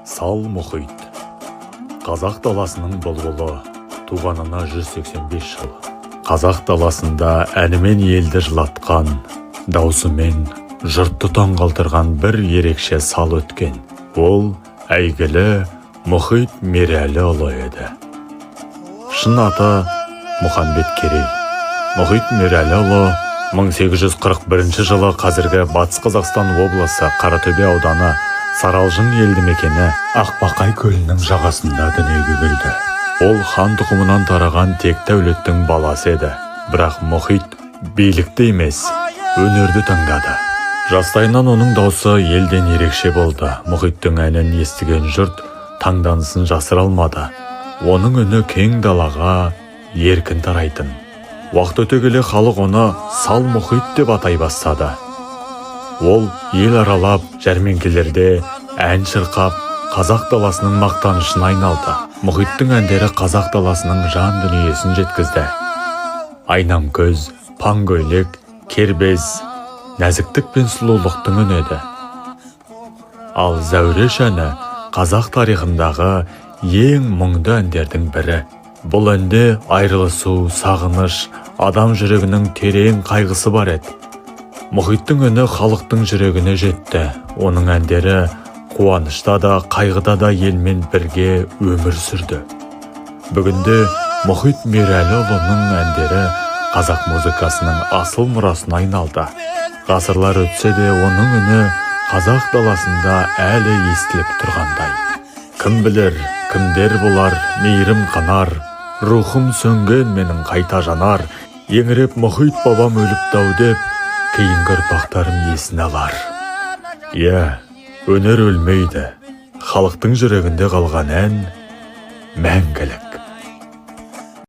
Сал Мұхит, қазақ даласының бұлбұлы, туғанына 185 жыл. Қазақ даласында әнімен елді жылатқан, даусымен жұртты таңғалдырған бір ерекше сал өткен. Ол әйгілі Мұхит Мерәліұлы еді. Шын аты Мұхамбет Керей. Мұхит Мерәліұлы 1841 жылы қазіргі Батыс Қазақстан облысы, Қаратөбе ауданы, Саралжын елді мекені, Ақбақай көлінің жағасында дүниеге келді. Ол хан тұқымынан тараған текті әулеттің баласы еді. Бірақ Мұхит билікті емес, өнерді таңдады. Жастайынан оның даусы елден ерекше болды. Мұхиттың әнін естіген жұрт таңданысын жасыра алмады. Оның үні кең далаға еркін тарайтын. Уақыт өте келе халық оны Сал Мұхит деп атай бастады. Ол ел аралап, жәрмеңкелерде ән шырқап, қазақ даласының мақтанышына айналды. Мұхиттың әндері қазақ даласының жан дүниесін жеткізді. Айнам көз, паң көйлек, кербез, нәзіктік пен сұлулықтың үні еді. Ал Зәуреш әні қазақ тарихындағы ең мұңды әндердің бірі. Бұл әнде айырылысу, сағыныш, адам жүрегінің терең қайғысы бар еді. Мұхиттың үні халықтың жүрегіне жетті. Оның әндері қуанышта да, қайғыда да елмен бірге өмір сүрді. Бүгінде Мұхит Мерәліұлының әндері қазақ музыкасының асыл мұрасына айналды. Ғасырлар өтсе де, оның үні қазақ даласында әлі естіліп тұрғандай. Кім білер, кімдер болар, мейірім қанар, рухым сөнген менің қайта жанар, еңіреп Мұхит бабам өліпті ау деп, кейінгі ұрпақтарым есіне алар. Иә, өнер өлмейді. Халықтың жүрегінде қалған ән мәңгілік.